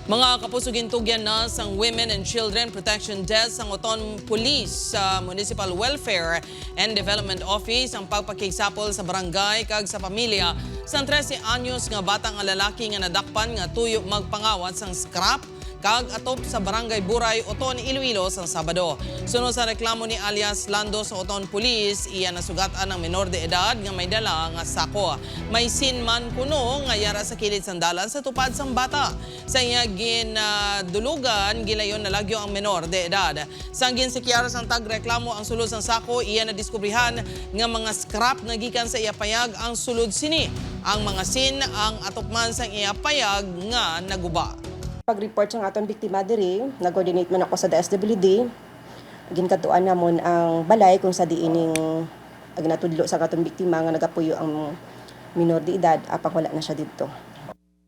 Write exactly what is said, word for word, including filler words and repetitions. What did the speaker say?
Mga kapuso, gintugyan na sang Women and Children Protection Desk sang Oton Police sa Municipal Welfare and Development Office ang pagpakigsapol sa barangay kag sa pamilya sang trese anyos nga bata nga lalaki nga nadakpan nga tuyo magpangawat sang scrap kag atop sa Barangay Buray, Oton, Iloilo, sang Sabado. Suno sa reklamo ni alias Lando sa Oton Police, iya nasugatan ang menor de edad nga may dala nga sako. May sin man kuno nga yara sa kilid sang dalan sa tupad sang bata. Sa iya ginadulugan, gilayon na lagyo ang menor de edad. Sang ginsikyar sang tagreklamo ang sulod sang sako, iya nadiskubrihan nga mga scrap nga gikan sa iya payag ang sulod sini. Ang mga sin ang atukman sang iya payag nga naguba. Pag-report sang aton biktima diri, nag-coordinate man ako sa D S W D. Ginkadtuan namon ang balay kung sa diin ning ginatudlo sa aton biktima nga nagapuyo ang minor de edad, apang wala na siya didto.